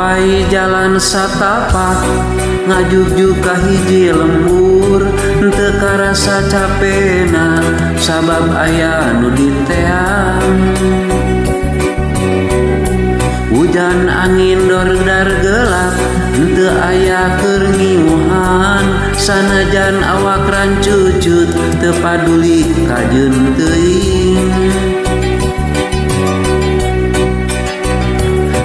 Mapai jalan satapak ngajugjug ka hiji lembur, teu karasa capena sabab aya nu diteang. Hujan angin dordar gelap teu aya keur ngiuhan, sanajan awak rancucut teu paduli kajeun teuing.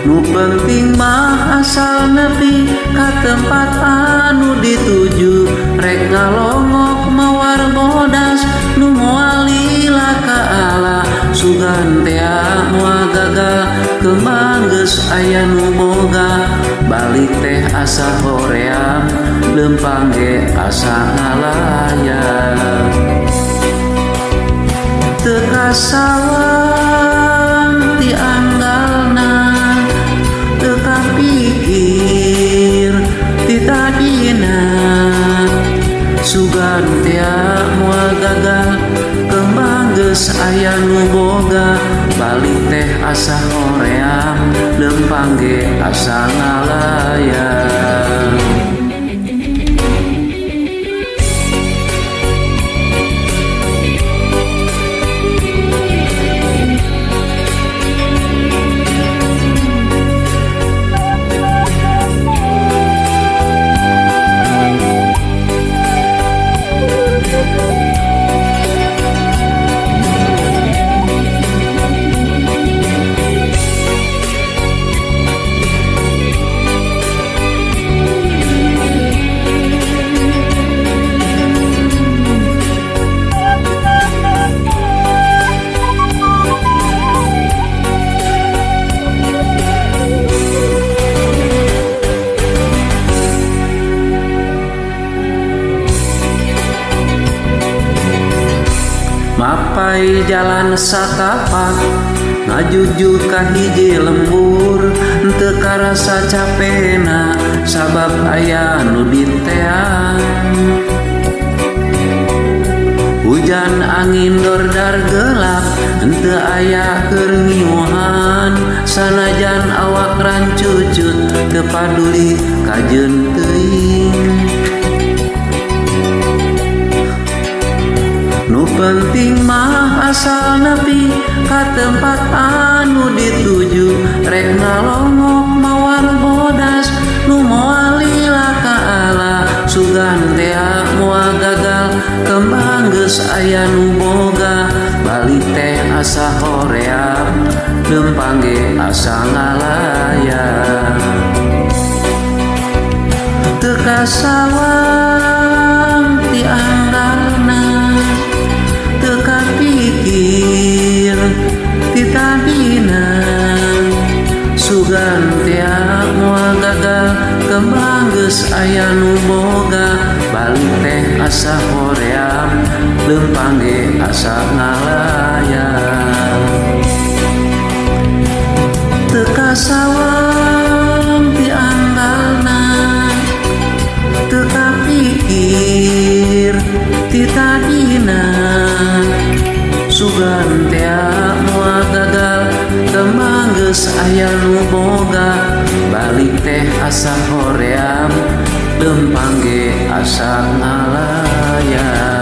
Nu penting mah asal nepi ka tempat anu dituju, rek ngalongok mawar bodas nu moal lila ka ala. Sugan tea moal gagal kembang geus aya nu boga, balik teh asa hoream leumpang ge asa ngalayang. Teu kasawang ti anggalna, teu kapikir ti tadina, sugan tea moal gagal kembang geus aya nu boga, balik teh asa hoream leumpang ge asa ngalayang. Mapai jalan satapak ngajugjug ka hiji lembur, teu karasa capena sabab aya nu diteang. Hujan angin dordar gelap teu aya keur ngiuhan, sanajan awak rancucut teu paduli kajeun teuing. Nu penting mah asal nepi ka tempat anu dituju, rek ngalongok mawar bodas nu moal lila ka ala. Sugan tea moal gagal kembang geus aya nu boga, balik teh asa hoream leumpang ge asa ngalayang. Teu kasawang ti anggalna, teu kapikir ti tadina, sugan tea moal gagal kembang geus aya nu boga, balik teh asa hoream leumpang ge asa ngalayang. Teu kasawang ti anggalna, teu kapikir ti tadina, sugan tea moal gagal kembang geus aya nu boga, balik teh asa hoream leumpang ge asa ngalayang.